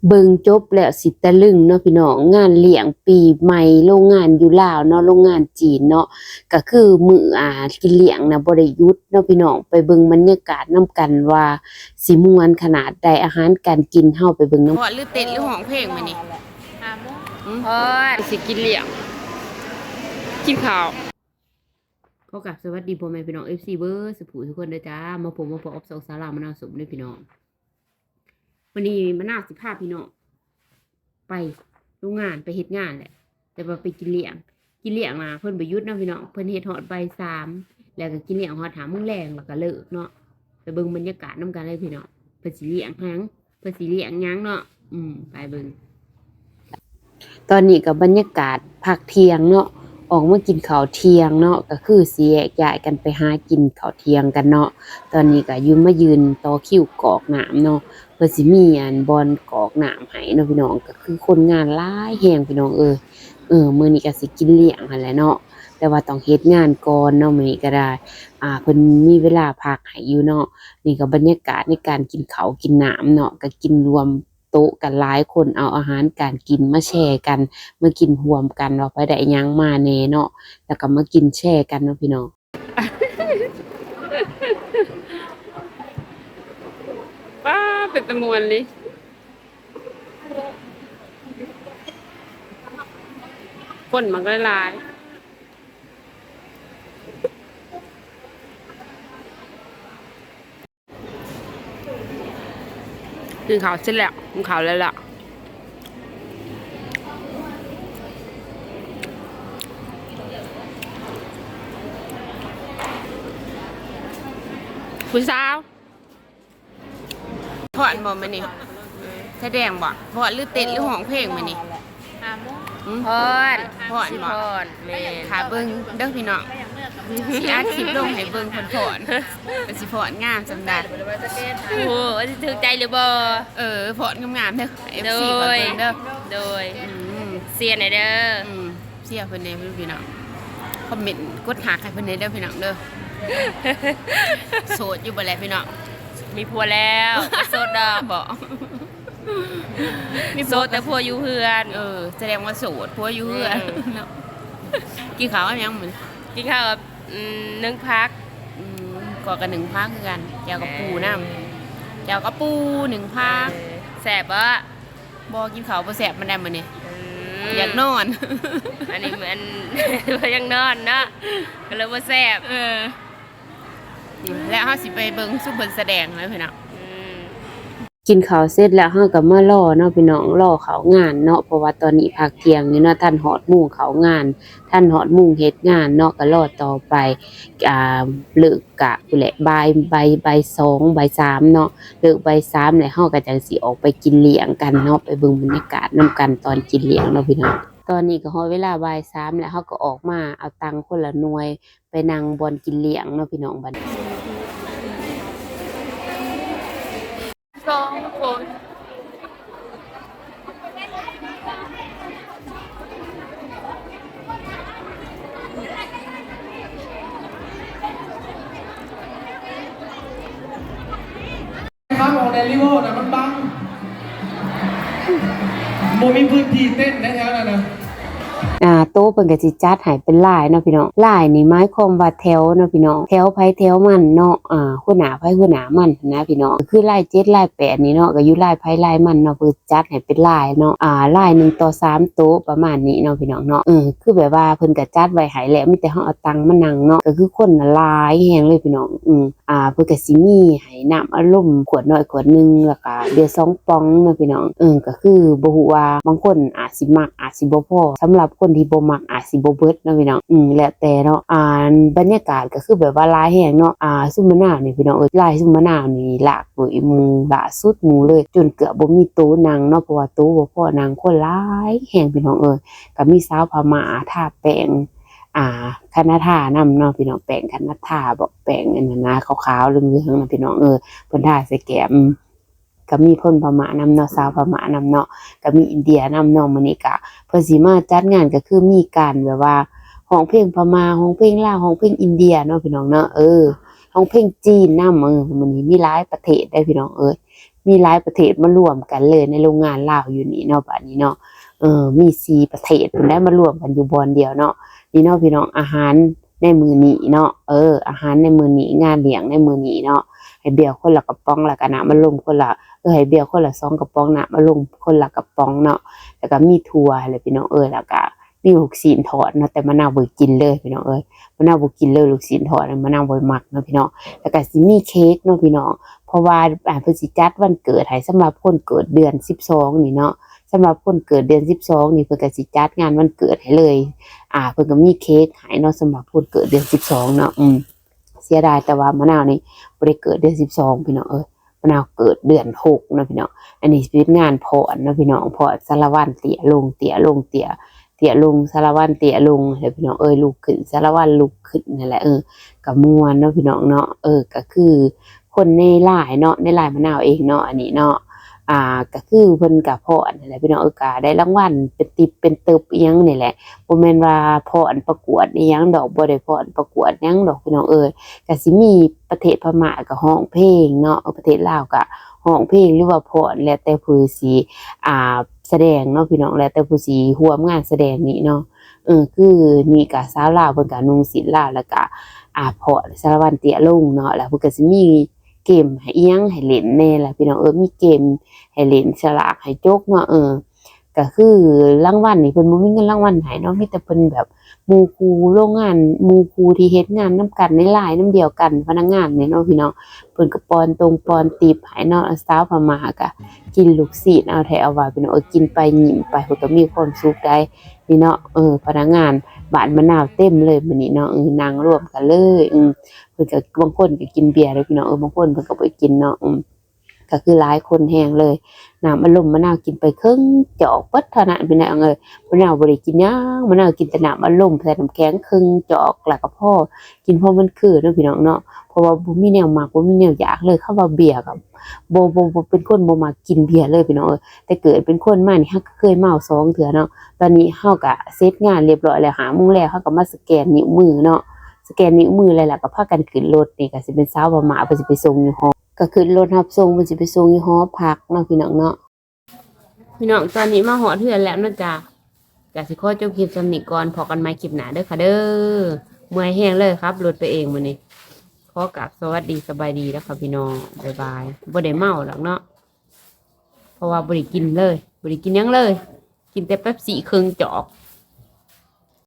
ເບິ່ງຈົບແລ້ວຊິຕະລຶງເນາະພີ່ນ້ອງ, ງານລ້ຽງປີໃໝ່ໂລງງານຢູ່ລາວເນາະ, ໂລງງານຈີນເນາະ, ກະຄືມື້ ອ່າ ກິນລ້ຽງນະບໍ່ໄດ້ຢຸດເນາະພີ່ນ້ອງ. ໄປເບິ່ງບັນຍາກາດນຳກັນວ່າຊິມ່ວນຂະໜາດໃດ, ອາຫານການກິນເຮົາໄປເບິ່ງນຳ. ຟ້ອນຫຼືເຕັ້ນຫຼືຮ້ອງເພງມື້ນີ້? ຮຶ? ຟ້ອນ ຊິກິນລ້ຽງ ກິນເຂົ້າ. ຂໍກາບສະຫວັດດີພໍ່ແມ່ພີ່ນ້ອງ ເອັຟຊີ ເບິດສູ່ຜູ້ສູ່ຄົນເດີຈ້າ. ມາພົບມາພໍ້ກັບຊ່ອງສາວລາວມະນາວສົ້ມເດີພີ່ນ້ອງ. ມື້ນີ້ມະນາວຊິພາພີ່ນ້ອງໄປໂຮງງານ ໄປເຮັດງານແຫຼະ, ແຕ່ວ່າໄປກິນລ້ຽງ. ກິນລ້ຽງນະເພິ່ນບໍ່ຢຸດເນາະພີ່ນ້ອງ, ເພິ່ນເຮັດຮອດບ່າຍສາມ ແລ້ວກໍກິນລ້ຽງຮອດຫ້າໂມງແລງ ແລ້ວກໍເລີກເນາະ. ໄປເບິ່ງບັນຍາກາດນຳກັນເລີຍພີ່ນ້ອງ, ເພິ່ນຊິລ້ຽງຫຍັງ ເພິ່ນຊິລ້ຽງຫຍັງເນາະ. ອືມ ໄປເບິ່ງ. ຕອນນີ້ກໍບັນຍາກາດພັກທ່ຽງເນາະ, ອອກມາກິນເຂົ້າທ່ຽງເນາະ, ກໍຄືຊິແຍກຍ້າຍກັນໄປຫາກິນເຂົ້າທ່ຽງກັນເນາະ. ຕອນນີ້ກໍຢູ່ ມາຢືນຕໍ່ຄິວກອກນ້ຳເນາະ, ເພິ່ນຊິມີອັນບ່ອນກອກນ້ຳໃຫ້ເນາະພີ່ນ້ອງ. ກໍຄືຄົນງານຫຼາຍແຮງພີ່ນ້ອງເອີຍ. ເອີ ມື້ນີ້ກໍຊິກິນລ້ຽງຫັ້ນແຫຼະເນາະ, ແຕ່ວ່າຕ້ອງເຮັດງານກ່ອນເນາະ ມື້ນີ້ກໍໄດ້. ອ່າ ເພິ່ນມີເວລາພັກໃຫ້ຢູ່ເນາະ. ນີ້ກໍບັນຍາກາດໃນການກິນເຂົ້າກິນນ້ຳເນາະ, ກໍກິນລວມ ໂຕະກັນຫຼາຍຄົນ ເອົາອາຫານການກິນມາແຊກັນ ມາກິນຮ່ວມກັນ ວ່າໃຜໄດ້ຫຍັງມາແດ່ເນາະ, ແລ້ວກໍມາກິນແຊກັນເນາະພີ່ນ້ອງ. ປ້າ ເປັນຕາມ່ວນເລີຍ, ຄົນມັນກໍຫຼາຍ. ກິນເຂົ້າເສັດແລ້ວ ກິນເຂົ້າແລ້ວລະ. ຜູ້ສາວ ຟ້ອນບໍ່ມື້ນີ້? ສະແດງບໍ່? ຟ້ອນຫຼືເຕັ້ນຫຼືຮ້ອງເພງມື້ນີ້? ຮຶ? ຟ້ອນ ຟ້ອນບໍ່? ຟ້ອນ ແມ່ນ. ຖ້າເບິ່ງເດີພີ່ນ້ອງ, ຊິອັດຄລິບລົງໃຫ້ເບິ່ງເພິ່ນຟ້ອນ, ວ່າຊິຟ້ອນງາມສ່ຳໃດ. ໂອ້ໂຫ ວ່າຊິຖືກໃຈຫຼືບໍ່? ເອີ ຟ້ອນງາມໆເດີ ເອັຟຊີ ໂດຍ ເບິ່ງເດີ. ໂດຍ ອືມ ເຊຍແດ່ເດີ. ອືມ ເຊຍເພິ່ນແດ່ພີ່ນ້ອງ, ຄອມເມັນກົດຮັກໃຫ້ເພິ່ນແດ່ເດີພີ່ນ້ອງເດີ. ໂສດຢູ່ບໍ່ແລະພີ່ນ້ອງ? ມີຜົວແລ້ວ ບໍ່ໂສດດອກ. ບໍ່ ມີຜົວ ໂສດແຕ່ຜົວຢູ່ເຮືອນ. ເອີ ສະແດງວ່າໂສດ ຜົວຢູ່ເຮືອນ ເອີ ເນາະ. ກິນເຂົ້າກັບຫຍັງມື້ນີ້? ກິນເຂົ້າກັບ ອືມ ໜຶ້ງຜັກ. ອືມ ຂ້ອຍກໍໜຶ້ງຜັກຄືກັນ, ແຈ່ວກັບປູນຳ. ເອີ ແຈ່ວກັບປູ ໜຶ້ງຜັກ. ເອີ ແຊບບໍ່? ບໍ່ ກິນເຂົ້າບໍ່ແຊບປານໃດມື້ນີ້. ອືມ ຢາກນອນ. ອັນນີ້ມັນ ຢາກນອນເນາະ ກໍເລີຍບໍ່ແຊບ. ເອີ ແລ້ວເຮົາຊິໄປເບິ່ງຊຸມເພິ່ນສະແດງແລ້ວພີ່ນ້ອງ. ອືມ ກິນເຂົ້າເສັດແລ້ວ ເຮົາກໍມາລໍເນາະພີ່ນ້ອງ, ລໍເຂົ້າງານເນາະ, ເພາະວ່າຕອນນີ້ພັກທ່ຽງຢູ່ເນາະ, ທັນຮອດໂມງເຂົ້າງານ ທັນຮອດໂມງເຮັດງານເນາະ, ກໍລໍຕໍ່ໄປ. ອ່າ ເລີກກະພຸ້ນແຫຼະ ບ່າຍ ບ່າຍ ບ່າຍສອງ ບ່າຍສາມເນາະ, ເລີກບ່າຍສາມແລ້ວ ເຮົາກໍຈັ່ງຊິອອກໄປກິນລ້ຽງກັນເນາະ. ໄປເບິ່ງບັນຍາກາດນຳກັນຕອນກິນລ້ຽງເນາະພີ່ນ້ອງ. ຕອນນີ້ກໍຮອດເວລາບ່າຍສາມແລ້ວ, ເຮົາກໍອອກມາເອົາຕັງຄົນລະໜ່ວຍ ໄປນັ່ງບ່ອນກິນລ້ຽງເນາະພີ່ນ້ອງ. ບັດນີ້ ສອງຄົນ ຂ້າມອອກແດນລິເວີນະ ມັນບັງ ບໍ່ມີພື້ນທີ່ເຕັ້ນໃນແຖວນັ້ນນະ. ອ່າ ໂຕະເພິ່ນກໍຊິຈັດໃຫ້ເປັນລາຍເນາະພີ່ນ້ອງ. ລາຍນີ້ໝາຍຄວາມວ່າແຖວເນາະພີ່ນ້ອງ, ແຖວໃຜແຖວມັນເນາະ. ອ່າ ຫົວໜ້າໃຜຫົວໜ້າມັນຫັ້ນນະພີ່ນ້ອງ, ຄືລາຍເຈັດລາຍແປດນີ້ເນາະ ກໍຢູ່ລາຍໃຜລາຍມັນເນາະ, ເພິ່ນຈັດໃຫ້ເປັນລາຍເນາະ. ອ່າ ລາຍໜຶ່ງຕໍ່ສາມໂຕະປະມານນີ້ເນາະພີ່ນ້ອງເນາະ. ເອີ ຄືແບບວ່າເພິ່ນກໍຈັດໄວ້ໃຫ້ແລ້ວ, ມີແຕ່ເຮົາເອົາຕັ່ງມານັ່ງເນາະ, ກໍຄືຄົນນະຫຼາຍແຮງເລີຍພີ່ນ້ອງ. ອືມ ອ່າ ເພິ່ນກໍຊິມີໃຫ້ນ້ຳອັດລົມຂວດນ້ອຍຂວດໜຶ່ງ ແລ້ວກະເບຍສອງປ່ອງເນາະພີ່ນ້ອງ. ເອີ ກໍຄືບໍ່ຮູ້ວ່າບາງຄົນອາດຊິມັກ ອາດຊິບໍ່ພໍ, ສຳລັບຄົນທີ່ບໍ່ມັກອາດຊິບໍ່ເບິດເນາະພີ່ນ້ອງ. ອືມ ແລ້ວແຕ່ເນາະ. ອ່າ ບັນຍາກາດກໍຄືແບບວ່າຫຼາຍແຮງເນາະ. ອ່າ ຊຸມມະນາວນີ້ພີ່ນ້ອງເອີຍ, ລາຍຊຸມມະນາວນີ້ຫຼາກໂດຍໝູ່ຫຼ້າສຸດໝູ່ເລີຍ, ຈົນເກືອບບໍ່ມີໂຕະນັ່ງເນາະ, ເພາະວ່າໂຕະບໍ່ພໍນັ່ງ, ຄົນຫຼາຍແຮງພີ່ນ້ອງເອີຍ. ກໍມີສາວພະມ້າທາແປ້ງ ອ່າ ຄະນາທານຳເນາະພີ່ນ້ອງ, ແປ້ງຄະນາທາ ບອກແປ້ງອັນນັ້ນນະ ຂາວໆເຫຼືອງໆນະພີ່ນ້ອງເອີຍ, ເພິ່ນທາໃສ່ແກ້ມ. ກໍມີຄົນພະມ້ານຳເນາະ, ຊາວພະມ້ານຳເນາະ, ກໍມີອິນເດຍນຳເນາະ. ມື້ນີ້ກໍເພິ່ນຊິມາຈັດງານ ກໍຄືມີການແບບວ່າຮ້ອງເພງພະມ້າ, ຮ້ອງເພງລາວ, ຮ້ອງເພງອິນເດຍເນາະພີ່ນ້ອງເນາະ. ເອີ ຮ້ອງເພງຈີນນຳ. ເອີ ມື້ນີ້ມີຫຼາຍປະເທດເດ້ພີ່ນ້ອງເອີຍ. ມີຫຼາຍປະເທດມາລວມກັນເລີຍໃນໂລງງານລາວຢູ່ນີ້ເນາະ ບາດນີ້ເນາະ. ເອີ ມີສີ່ປະເທດພຸ້ນແຫຼະມາລວມກັນຢູ່ບ່ອນດຽວເນາະ. ນີ້ເນາະພີ່ນ້ອງ ອາຫານໃນມື້ນີ້ເນາະ ເອີ ອາຫານໃນມື້ນີ້ ງານລ້ຽງໃນມື້ນີ້ເນາະ. ໃຫ້ເບຍຄົນລະກະປ໋ອງ ແລ້ວກະນ້ຳອັດລົມຄົນລະ ເອີ ໃຫ້ເບຍຄົນລະສອງກະປ໋ອງ ນ້ຳອັດລົມຄົນລະກະປ໋ອງເນາະ. ແລ້ວກະມີຖົ່ວຫັ້ນແຫຼະພີ່ນ້ອງເອີຍ ແລ້ວກະມີລູກຊີ້ນທອດເນາະ. ແຕ່ມະນາວບໍ່ກິນເລີຍພີ່ນ້ອງເອີຍ ມະນາວບໍ່ກິນເລີຍລູກຊີ້ນທອດ ມະນາວບໍ່ມັກເນາະພີ່ນ້ອງ. ແລ້ວກະຊິມີເຄ້ກເນາະພີ່ນ້ອງ ເພາະວ່າ ອ່າ ເພິ່ນຊິຈັດວັນເກີດໃຫ້ສຳລັບຄົນເກີດເດືອນສິບສອງນີ້ເນາະ. ສຳລັບຄົນເກີດເດືອນສິບສອງນີ້ ເພິ່ນກະຊິຈັດງານວັນເກີດໃຫ້ເລີຍ. ອ່າ ເພິ່ນກະມີເຄ້ກໃຫ້ເນາະ ສຳລັບຄົນເກີດເດືອນສິບສອງເນາະ. ອືມ ເສຍດາຍແຕ່ວ່າມະນາວນີ້ບໍ່ໄດ້ເກີດເດືອນສິບສອງພີ່ນ້ອງເອີຍ ມະນາວເກີດເດືອນຫົກເນາະພີ່ນ້ອງ. ອັນນີ້ຊິເປັນງານຟ້ອນເນາະພີ່ນ້ອງ ຟ້ອນສາລະວັນເຕ້ຍລົງ ເຕ້ຍລົງ ເຕ້ຍ ເຕ້ຍລົງ ສາລະວັນເຕ້ຍລົງຫັ້ນແຫຼະພີ່ນ້ອງເອີຍ. ລຸກຂຶ້ນ ສາລະວັນລຸກຂຶ້ນຫັ້ນແຫຼະ ເອີ ກະມ່ວນເນາະພີ່ນ້ອງເນາະ. ເອີ ກະຄືຄົນໃນລາຍເນາະ ໃນລາຍມະນາວເອງເນາະ ອັນນີ້ເນາະ. ອ່າ ກະຄືເພິ່ນກະຟ້ອນຫັ້ນແຫຼະພີ່ນ້ອງເອີຍ ກະໄດ້ລາງວັນເປັນຕິບເປັນເຕີບອີ່ຫຍັງນີ້ແຫຼະ. ບໍ່ແມ່ນວ່າຟ້ອນປະກວດອີ່ຫຍັງດອກ ບໍ່ໄດ້ຟ້ອນປະກວດຫຍັງດອກພີ່ນ້ອງເອີຍ. ກະຊິມີປະເທດພະມ້າກະຮ້ອງເພງເນາະ ເອີ ປະເທດລາວກະຮ້ອງເພງ ຫຼືວ່າຟ້ອນ ແລ້ວແຕ່ຜູ້ຊິ ອ່າ ສະແດງເນາະພີ່ນ້ອງ ແລ້ວແຕ່ຜູ້ຊິຮ່ວມງານສະແດງນີ້ເນາະ. ເອີ ຄືນີ້ກະຊາວລາວເພິ່ນກະນຸ່ງສິ້ນລາວ ແລ້ວກະ ອ່າ ຟ້ອນສາລະວັນເຕ້ຍລົງເນາະ. ແລ້ວເພິ່ນກະຊິມີເກມໃຫ້ ອີ່ຫຍັງໃຫ້ຫຼິ້ນແດ່ລະພີ່ນ້ອງເອີຍ ມີເກມໃຫ້ຫຼິ້ນ ສະຫຼາກໃຫ້ຈົກເນາະ. ເອີ ກະຄືລາງວັນນີ້ເພິ່ນບໍ່ມີເງິນລາງວັນໃຫ້ເນາະ ມີແຕ່ເພິ່ນແບບໝູ່ຄູ່ໂລງງານ ໝູ່ຄູ່ທີ່ເຮັດງານນຳກັນໃນລາຍນຳດຽວກັນ ພະນັກງານນີ້ເນາະພີ່ນ້ອງ. ເພິ່ນກະປ່ອນຕົງປ່ອນຕິບໃຫ້ເນາະ. ສາວພະມ້າກະກິນລູກຊີ້ນເອົາແທ້ເອົາວ່າພີ່ນ້ອງເອີຍ ກິນໄປຍິ້ມໄປ ເພິ່ນກະມີຄວາມສຸກໄດ໋ນີ້ເນາະ. ເອີ ພະນັກງານບ້ານມະນາວເຕັມເລີຍມື້ນີ້ເນາະ ເອີ ນັ່ງລວມກັນເລີຍ. ເອີ ເພິ່ນກະ ບາງຄົນກະກິນເບຍເດີພີ່ນ້ອງເອີຍ ບາງຄົນເພິ່ນກະບໍ່ໄດ້ກິນເນາະ. ອືມ ກະຄືຫຼາຍຄົນແຮງເລີຍ. ນ້ຳອັດລົມມະນາວກິນໄປເຄິ່ງຈອກເບິດເທົ່ານັ້ນພີ່ນ້ອງເອີຍ. ມະນາວບໍ່ໄດ້ກິນຫຍັງ ມະນາວກິນແຕ່ນ້ຳອັດລົມໃສ່ນ້ຳແຂງເຄິ່ງຈອກ ແລ້ວກະພໍກິນພໍມັນຄືເນາະພີ່ນ້ອງເນາະ. ເພາະວ່າບໍ່ມີແນວມັກ ບໍ່ມີແນວຢາກເລີຍ. ຄຳວ່າເບຍກະບໍ່ ບໍ່ ບໍ່ເປັນຄົນບໍ່ມັກກິນເບຍເລີຍພີ່ນ້ອງເອີຍ. ແຕ່ເກີດເປັນຄົນມານີ້ ເຮົາກະເຄີຍເມົາສອງເທື່ອເນາະ. ຕອນນີ້ເຮົາກະເສັດງານລຽບລ້ອຍແລ້ວ ຫ້າໂມງແລ້ວ ເຮົາກະມາສະແກນນິ້ວມືເນາະ ສະແກນນິ້ວມືແລ້ວ ແລ້ວກະພາກັນຂຶ້ນລົດ. ນີ້ກະຊິເປັນສາວພະມ້າ ເພິ່ນຊິໄປສົ່ງຢູ່ຫໍ ກະຂຶ້ນລົດຮັບສົ່ງ ເພິ່ນຊິໄປສົ່ງຢູ່ຫໍພັກເນາະພີ່ນ້ອງເນາະ. ພີ່ນ້ອງ ຕອນນີ້ມາຮອດເຮືອນແລ້ວເນາະຈ້າ. ກະຊິຂໍຈົບຄລິບສ່ຳນີ້ກ່ອນ ພໍ້ກັນໃໝ່ຄລິບໜ້າເດີຄ່ະເດີ. ເມື່ອຍແຮງເລີຍ ຂັບລົດໄປເອງມື້ນີ້. ຂໍກາບສະຫວັດດີສະບາຍດີແລ້ວຄ່ະພີ່ນ້ອງ ບາຍບາຍ. ບໍ່ໄດ້ເມົາດອກເນາະ ເພາະວ່າບໍ່ໄດ້ກິນເລີຍ ບໍ່ໄດ້ກິນຫຍັງເລີຍ ກິນແຕ່ເປັບຊີເຄິ່ງຈອກ.